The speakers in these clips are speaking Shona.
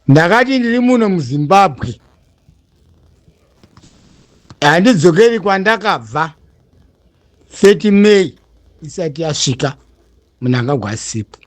Ndakati ndiri muno muZimbabwe, handidzokeri kwandakabva 30 May isati yasvika. Mnangagwa asipo.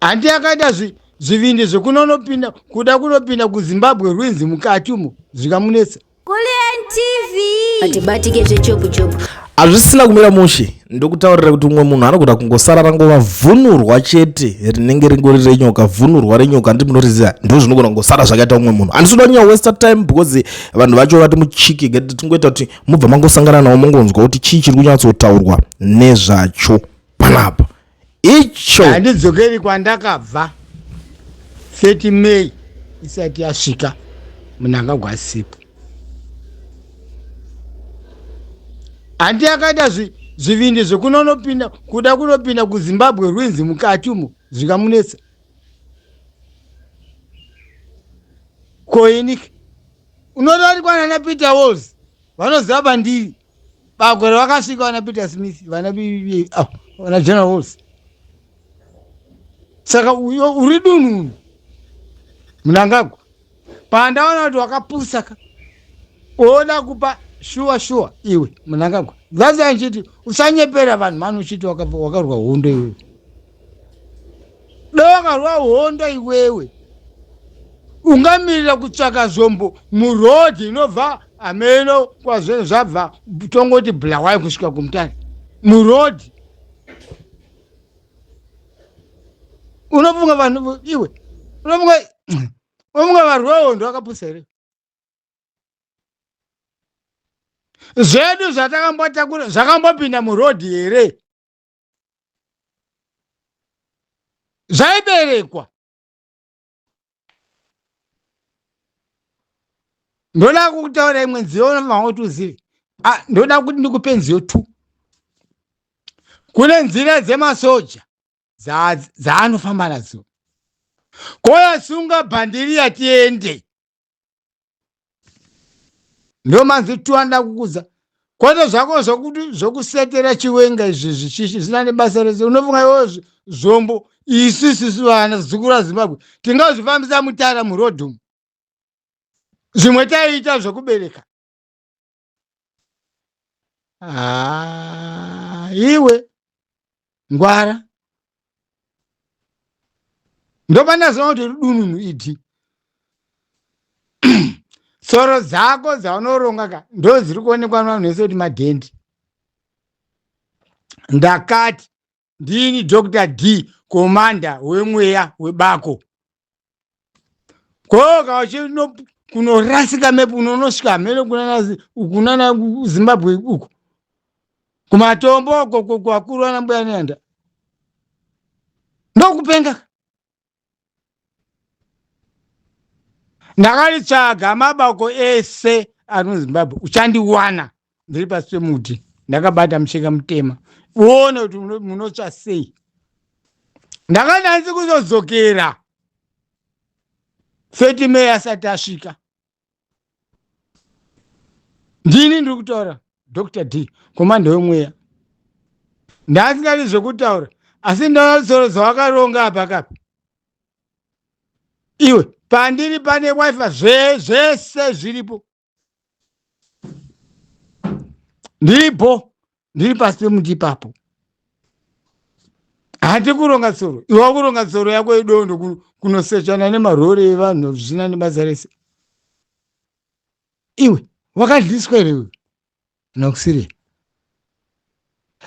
Handi akaita zvivindi zvekunonopinda kuda kunopinda kuZimbabwe rwinzi mukati umo zvikamunetsa. Kulliant TV. Atibatike zvechopu chopu. Hazvisina kumira mushe, ndokutaurira kuti umwe munhu anogona kungosara rangova vhunurwa chete rinenge ringori renyoka, vhunurwa renyoka ndi munoriziva, ndo zvinogona kungosara zvakaita umwe munhu. Handisi kuda kunyanya waste time because vanhu vacho vati muchiki tingoita kuti mubva mangosangana navo mongonzwa kuti chii chiri kunyatsotaurwa nezvacho panapa icho. Handidzokeri kwandakabva 30 May isati yasvika, Mnangagwa asipo. Handi akaita zvivindi zvekunonopinda kuda kunopinda kuZimbabwe rwinzi mukati umo zvikamunetsa. Koinike unodarikwa nana Peter Walls vanoziva bandiri bagore vakasvika vana Peter Smith vana oh, vana General Walls. Saka uyo uri dununu Mnangagwa, pandaona kuti wakapusa ka oda kupa shuwa shuwa iwe Mnangagwa, that's why ndichiti usanyepera vanhu mani uchiti wakarwa hondo iwewe. Dai wakarwa hondo iwewe ungamirira kutsvaka zvombo muroad inobva hameno kwazvinhu zvabva tongoti Bulawayo kusvika kuMutare muroad. Unofunga vanhu iwe unofunga unofunga varwa hondo vakapusa here? Zvedu zvatakambotakura zvakambopinda muroad here? Zvaiberekwa. Ndoda kukutaura imwe nziyo unofanira kuti uzive. Ah, ndoda kuti ndikupe nziyo 2. Kune nzira dzemasoja dzaanofamba nadzo. Koya sunga bhandiriya tiende. Ndomanzi tuanda kukuza. Kwete zvako zvokuti zvokusetera chiwenga izvi zvichishi zvisina nebasa rese. Unofunga iwe zvombo isu isusu vana zukuru vaZimbabwe tingazvifambisa mutara muroad umu. Zvimwe taiita zvekubereka. Ah, iwe ngwara. Ndopandazoona kuti rudununu idi. Tsoro dzako dzaunoronga ka ndo dziri kuonekwa nevanhu vese kuti madhendi. Ndakati ndini Dr. D commander wemweya webako. Koka uchino kunorasika mepu unonosvika hameno kunana Zimbabwe uko kumatombo uko kwakuru ana mbuya nehanda ndokupenga. Ndakaritsvaga mabako ese ari muZimbabwe, uchandiwana ndiri pasi pemuti ndakabata mucheka mutema, uone kuti munotsva sei. Ndakati handisi kuzodzokera 30 May asati asvika. Ndini ndiri kutaura Dr. D komanda wemweya. Ndasingadi zvekutaura asi ndaona tsoro dzawakaronga apa kapi. Iwe pandiri pane wifi zvese zviripo. Ndiripo, ndiri pasi pemuti ipapo. Handi kuronga tsoro, iwe wakuronga tsoro yako yedondo kunosechana nemarori evanhu zvisina nebasa rese. Iwe wakadliswa here iwe? Nokusiri.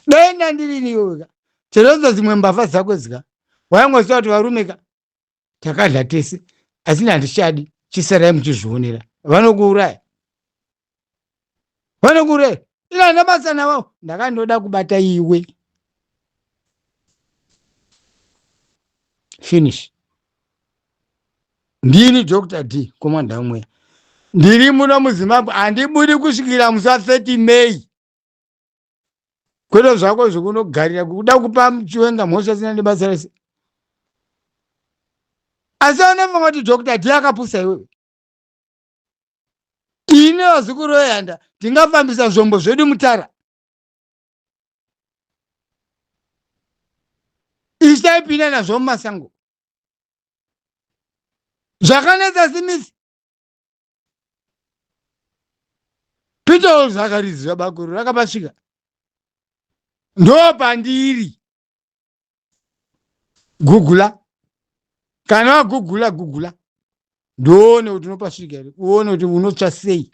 Dai ndandirini iwewe ka. Chero dzimwe mbavha dzako dzika. Waingoziva kuti varume ka takadla tese asi handichadi, chisarai muchizvionera. Vanokuuraya. Vanokuuraya. Ila handina basa navo. Ndakandoda kubata iwe. Finish. Ndini Dr. D commander wemweya. Ndiri muno muZimbabwe handibudi kusvikira musi wa 30 May. Kwete zvako zvekunogarira kuda kupa Chiwenga mhosva isina nebasa rese. Asi unofunga kuti Dr. D akapusa iwewe? Ini vazukuru vehanda tingafambisa zvombo zvedu mutara. Isu taipinda nazvo mumasango. Zvakanetsa Smith. Peter zvakariziva bakuru rakapasvika. Ndo pandiri. Gugula. Kana wagugula gugula. Ndione kuti unopasvika here, uone kuti unotsva sei.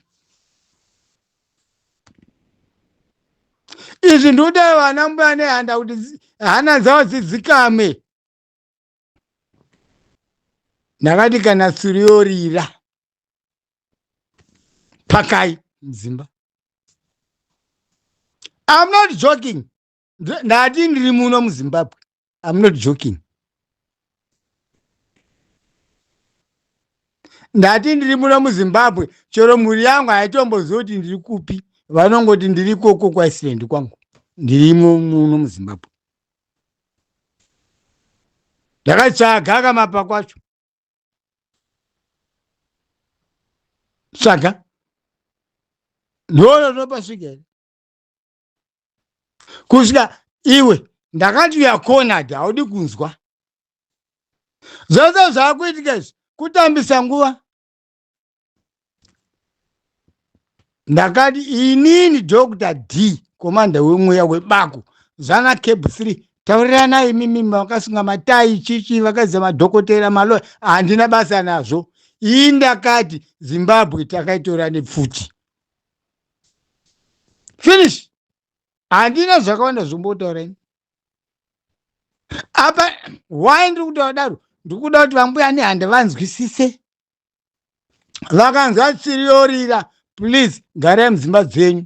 Izvi ndikuda vana mbuya nehanda kuti hana dzavo dzidzikame. Ndakati kana tsuri yorira pakai mudzimba. I'm not joking. Ndati ndiri muno muZimbabwe. I'm not joking. Ndati ndiri muno muZimbabwe, chero mhuri yangu haitombozivi kuti ndiri kupi. Vanongoti ndiri ikoko kwaIceland kwangu. Ndirimo muno muZimbabwe. Ndakatsvaga kamapa kwacho. Tsvaga. Ndoro rinopasvika here? Kusvika iwe ndakati uya cornered haudi kunzwa. Zvose zvakuitika izvi kutambisa nguva. Ndakati inini Dr. D commander wemweya webako zvana cab 3 tauriranai imimi makasunga matai chichi vakaziva madhokotera maloya handina basa nazvo. Ini ndakati Zimbabwe takaitora nepfuti. Finish. Handina zvakawanda zvombotaura ini. Apa why ndiri kutaura daro? Ndiri kuda kuti vambuya nehanda vanzwisise. Vakanzwa tsiri yorira, please garai mudzimba dzenyu.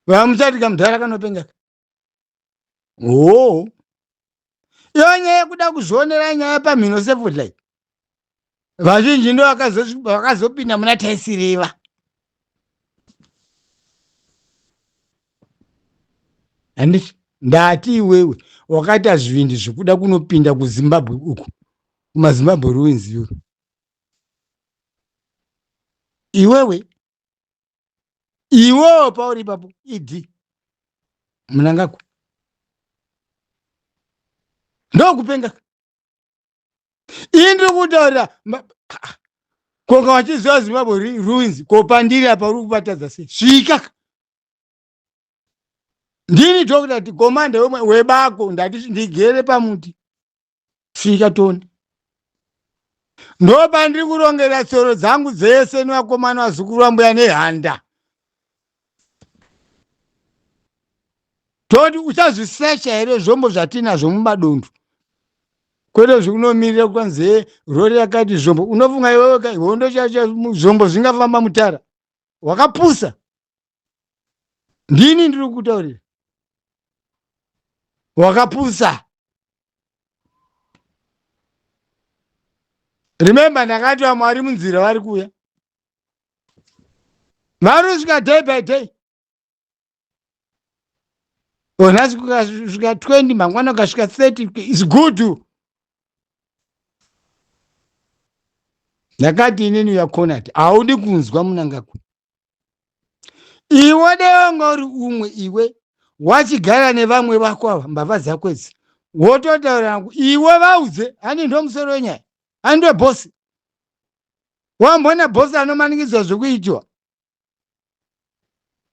Vamuchati kamudhara kanopenga. Oh. Iyo nyaya yekuda kuzvionera nyaya pamhino sefudla. Vazhinji ndo vakazopinda muna taisireva. Handiti ndati iwewe wakaita zvivindi zvekuda kunopinda kuZimbabwe uku kumaZimbabwe ruins iwe iwewe iwewo pauri ipapo idi Mnangagwa ndokupenga ini ndiri kutaurira koka wachiziva Zimbabwe ruins ko pandiri apa uri kubatadza sei svika ndini Dr. Commander webako ndati ndigere pamuti svika toni ndopandiri kurongera tsoro dzangu dzese nevakomana vazukuru vambuya nehanda toti uchazvisecha here zvombo zvatinazvo mumadundu kwete zvekunomirira kwanzi rori yakati zvombo unofunga iwewe hondo chacho zvombo zvingafamba mutara wakapusa ndini ndiri kutaurira wakapusa remember ndakati vamwe vari munzira vari kuuya vari kusvika day by day nhasi kukasvika 20 mangwana ukasvika 30 is good ndakati inini uyakonati haudi kunzwa Mnangagwa iwe dai wanga uri umwe iwe wachigara nevamwe vako ava mbavha dzako idzi wototaura nangu iwe vaudze hani ndo musoro wenyaya hani ndo bhosi wambona bhosi anomanikidzwa zvekuitiwa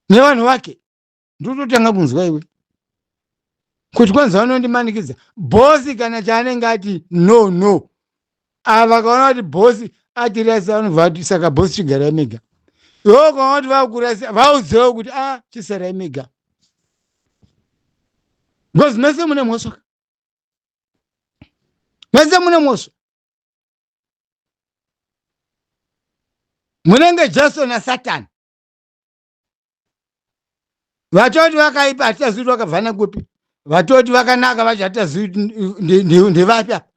nevanhu vake ndototanga kunzwa iwe kuti kwanzi vanondimanikidza bhosi kana chaanenge ati no no ava kaona kuti bhosi atirasa vanobva vati saka bhosi chigarai mega iwo ukaona kuti vakurasa vaudzewo kuti a chisarai mega because mese mune mhosva mese mune mhosva munenge Jesu naSatani vatoti vakaipa hatichazivi kuti vakabvana kupi vatoti vakanaka vacho hatichazivi ndevapi apa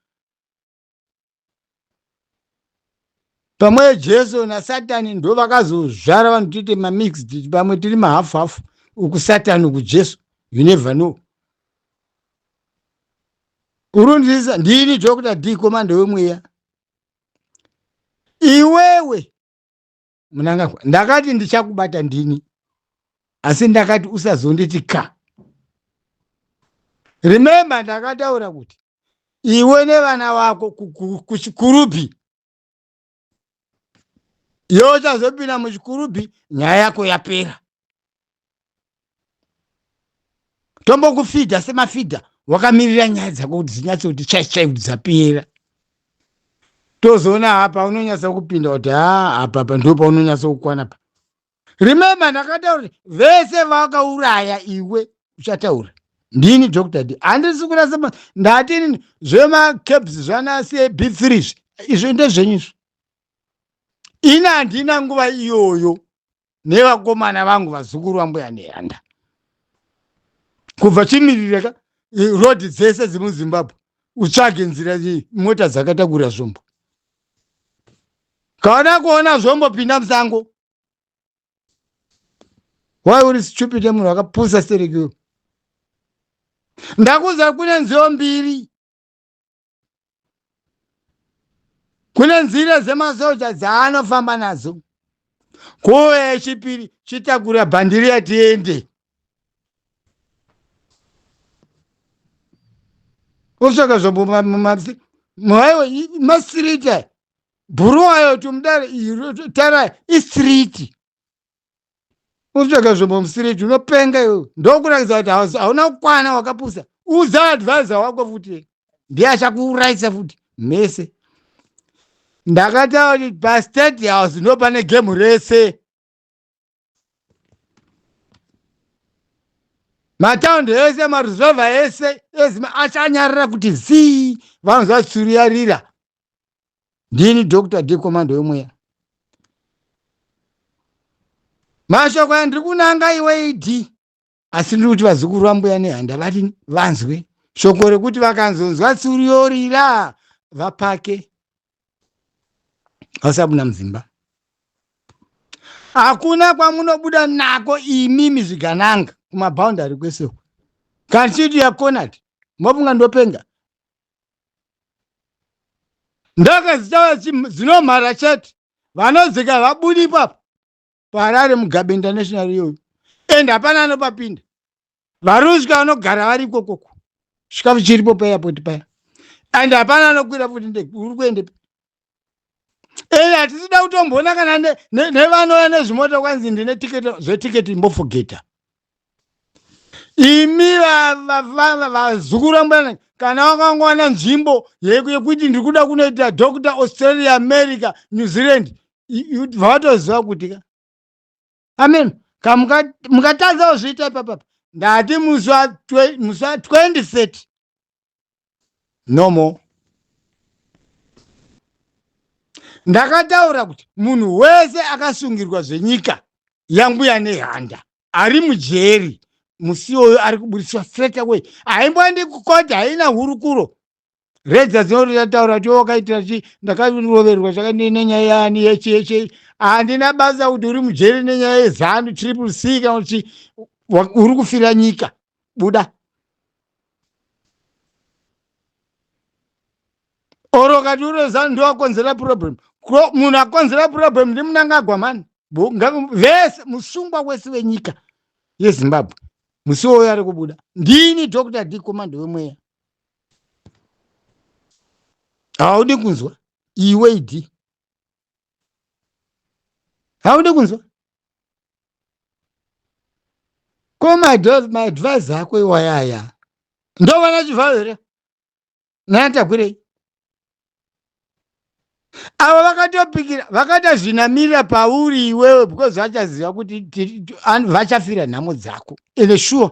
pamwe Jesu naSatani ndo vakazozvara vanhu tiite mamixed pamwe tiri mahafu hafu uku Satani uku Jesu you never know urundisa ndini Dr. D komando wemweya iwewe Mnangagwa ndakati ndichakubata ndini asi ndakati usazonditi ka remember ndakataura kuti Iwe nevana vako kuchikurubhi. Iwe uchazopinda muchikurubhi, nyaya yako yapera. Tombokufidha semafidha wakamirira nyaya dzako kuti dzinyatse kuti chai chai kuti dzapera. Tozoona apa unonyatsa kupinda kuti ha apa apa ndipo paunonyatsa kukwana pa. Remember ndakataura kuti vese vakauraya iwe uchataura. Ndini Dr. D. Handisi kurasa ndati inini zvemacaps zvana CB3 izvi izvo ndezvenyu izvo. Ini handina nguva iyoyo nevakomana vangu vazukuru vambuya Nehanda. Kubva chimirire ka road dzese dzemuZimbabwe utsvage nzira mota dzakatakura zvombo. Kana kuona zvombo pinda musango. Why uri stupid munhu akapusa stereki. Ndakuza kune nziyo mbiri. Kune nzira dzemasoja dzaanofamba nadzo. Kuuya yechipiri chitakura bhandiri yatiende. Osvaka zvombo masiriti aya. Bhuruwayo tumudare tara isiriti. Utsvaka zvombo musiriti unopenga iwewe. Ndokuratidza kuti hauna kukwana wakapusa. Udza advisor wako futi. Ndiye achakuurayisa futi mese. Ndakataura kuti pastate house ndo pane game rese. Mataundi ese maruzevha ese ezima achanyarara kuti zii vanonzwa tsuru yarira. Ndini Dr. D Commando wemweya. Mashoko aya ndiri kunanga iwe ID. Asi ndiri kuti vazukuru vambuya Nehanda vati vanzwe shoko rekuti vakanzonzwa tsuru yorira vapake vasabuda mudzimba. Hakuna kwamunobuda nako imimi zvigananga kumaboundary kwese uko. Kana tichiti yakonati mofunga ndopenga. Ndaka dzichava dzinomhara chete vanodzika vabudi ipapo paHarare Mugabe International iyoyo and hapana anopapinda. Varusvika vanogara vari ikokoko chikafu chiripo paairport paya and hapana anokwira futi ndege uri kuendepi? And hatisida kutomboona kana nevanouya nezvimota kwanzi ndine tiketi zvetiketi imbofogeta. Imi vazukuru vambuya kana wakangowana nzvimbo yekuti ndiri kuda kunoita doctor Australia, America, New Zealand, vatoziva kuti ka amen mukatadza kuzviita ipapapa ndati musi wa 2030 no more. Ndakataura kuti munhu wese akasungirwa zvenyika yambuya Nehanda ari mujeri musi iwoyo ari kuburitswa straight away. Haimboendi kukoti, haina hurukuro. Redza dzinotataura kuti wakaitira chi ndakaroverwa chakadini nenyaya yaani yechi yechi. Handina basa kuti uri mujeri nenyaya yeZanu triple C kana kuti uri kufira nyika. Buda. Oro kati uri Zanu ndiwakonzera problem. Munhu akonzera problem ndi Mnangagwa mani. Vese musungwa wese wenyika yeZimbabwe musi uwoyo ari kubuda. Ndini Dr. D Commando wemweya. Haudi kunzwa iwe ID. Haudi kunzwa. Ko my advice ako iwayaya. Ndovana chivhayo here? Nana Tagwirei. Ava vakatopikira vakatazvinamirira pauri iwewe because vachaziva kuti vachafira nhamo dzako. Ende sure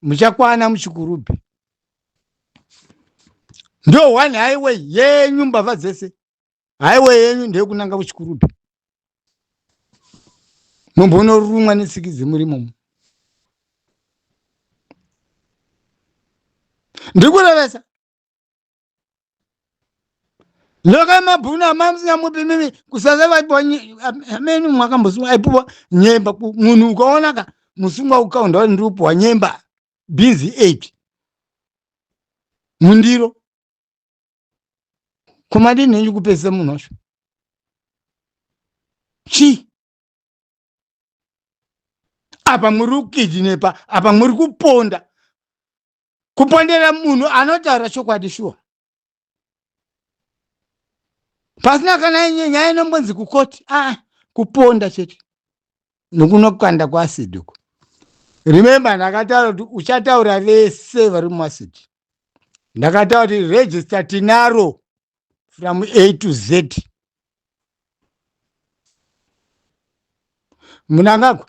muchakwana muchikurubhi. Ndo one highway yenyu mbavha dzese. Highway yenyu ndeyekunanga kuchikurubhi. Mumbonorumwa netsikidzi muri imomo. Ndikurevesa. Nyoka yemabhunu amamusingamupi mimi kusasa vaipiwa amene mwakambosungwa aipiwa nyemba munhu ukaona ka musungwa ukaunda ndiri kupiwa nyemba bhinzi 8 mundiro kumadini henyu kupedzisa munhu wacho chii apa muri kukidnepa apa muri kuponda kupondera munhu anotaura chokwadi shuwa. Pasina kana nyaya inombonzi kukoti, ah, kuponda chete nokunokanda kuacid uko. Remember, ndakataura kuti uchataura vese vari muacid. Ndakataura kuti register tinaro from A to Z. Munangagwa,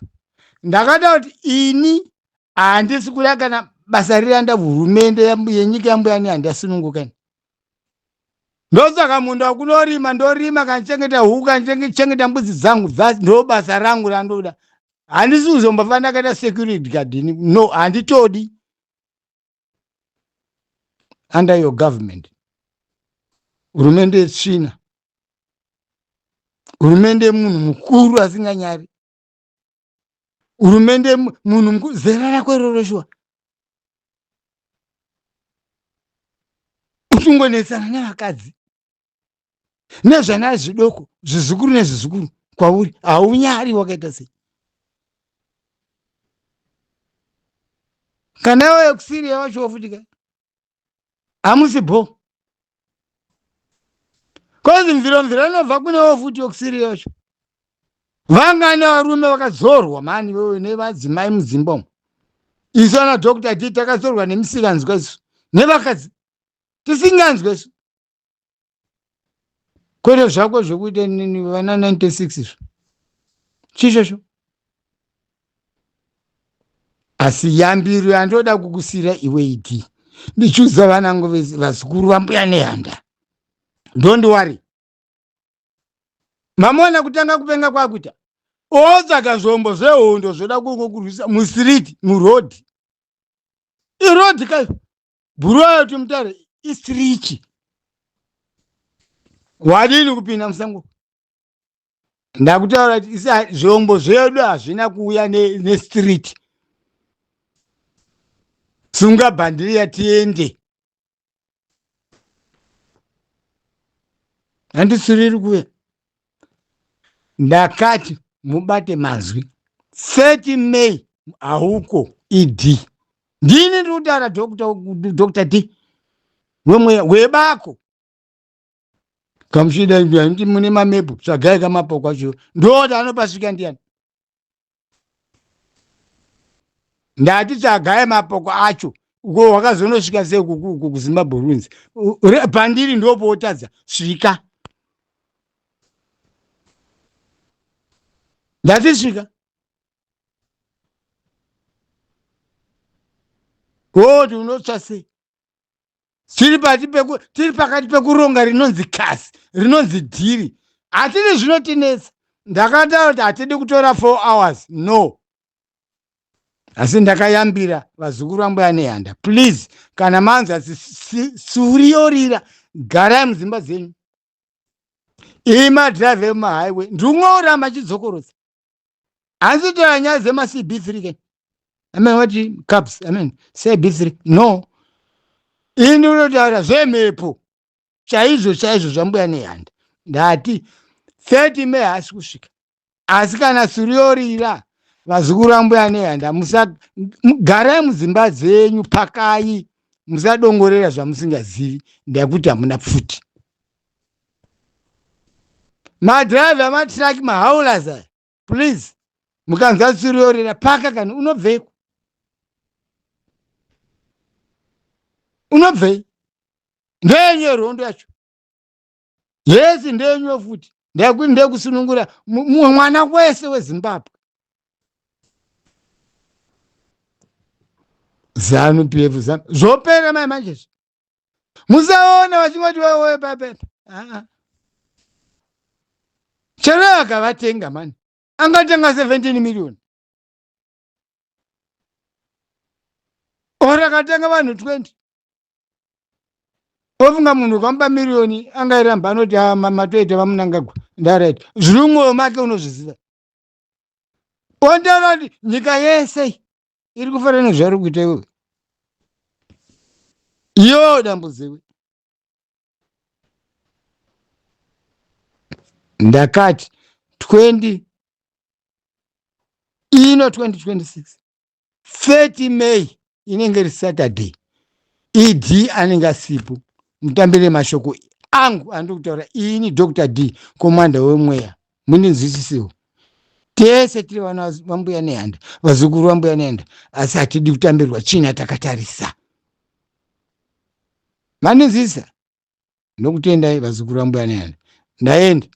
ndakataura kuti ini handisi kuda kana basa riranda hurumende yenyika yambuya nehandasununguka ini. Ndosaka munda wakunorima ndorima, kandichengeta huku, kandichengeta mbudzi dzangu, ndo basa rangu randoda. Handisi kuzombofa ndakaita security guard ini, no, handitodi under your government. Hurumende yetsvina, hurumende yemunhu mukuru asinganyari, hurumende munhu mukuru zera rako iroro shuwa uchingonetsana nevakadzi nezvana zvidoko, zvizukuru nezvizukuru kwauri, haunyari. Wakaita sei kana iwe kuSyria wacho wafutika hamusi bho kozi mviro mviro inobva kunewo futi yokuSyria wacho. Vangani varume vakadzorwa mani wewe nevadzimai mudzimba umu? Isu ana Dr D takadzorwa nemisikanzwa isu nevakadzi tisinganzwe isu, kwete zvako zvekuita vana 96 izvo chichosho. Asi yambiro yandoda kukusira iwe idi ndichiudza vanangu vazukuru vambuya Nehanda, don't worry. Mamona kutanga kupenga kwakuita otsvaga zvombo zvehondo zvoda kungokurwisa mustreet, murodhi. Irodhi kai Bhuruwayo kuti Mutare istreet, wadini kupinda musango? Ndakutaura kuti isa zvombo zvedu hazvina kuuya nestreet. Sunga bhandiriya tiende. Handisiriri kuuya. Ndakati mubate mazwi, 30 May hauko ED. Ndini ndiri kutaura, Dr D wemweya webako. Kamuchida ndi mune mamepu, tsvagai kamapoko acho ndoti anopasvika ndiani. Ndati tsvagai mapoko acho uko wakazonosvika sei kuku kuZimbabwe ruins pandiri ndopootadza svika. Ndati svika koti unotsva sei? Tiri pati peku tiri pakati pekuronga rinonzi kasi rinonzi dhiri. Hatidi zvinotinetsa. Ndakataura kuti hatidi kutora 4 hours, no. Asi ndakayambira vazukuru vangu vaNehanda, please, kana manzwa suriyorira, garai mudzimba dzenyu. Ii madhiraivha emumahighway ndinongoramba chidzokorodza, hanzi tora nyaya dzemaCB3 ke, I mean, what cabs, I mean CB3, no. Ini ndinotaura zvemhepo chaizvo chaizvo zvambuya Nehanda. Ndati 30 May haasi kusvika, asi kana suriyorira, vazukuru vambuya Nehanda, mugarai mudzimba dzenyu, pakai, musadongorera zvamusingazivi. Ndakuti hamuna pfuti. Madhiraivha amatiraki, mahaulers aya, please, mukanzwa suriyorira, paka. Kani unobveiko? Unobvei? Ndeyenyu rondo yacho yesi, ndeyenyu futi. Ndekusunungura mwana wese weZimbabwe. ZANU PF, ZANU zvopera mai manje. Musaona vachingoti wewe papepa, chero akavatenga mani angatenga 17 million or akatenga vanhu 20, ofunga munhu ukamupa miriyoni angairamba? Anoti matoita vaMunangagwa ndaraita zviri mumwoyo make. Unozviziva, ontaura kuti nyika yese iri kufara nezvauri kuita iwewe. Iyo dambudziko ndakati 20 ino 2026 30 May inenge iri Saturday, ED anenge asipo. Mutambire mashoko. Angu andiri kutaura ini, Dr D, komanda wemweya, mundinzwisisiwo. Tese tiri vana vambuya Nehanda, vazukuru vambuya Nehanda, asi hatidi kutambirwa china takatarisa. Mandinzwisisa? Ndokutendai, vazukuru vambuya Nehanda. Ndaenda.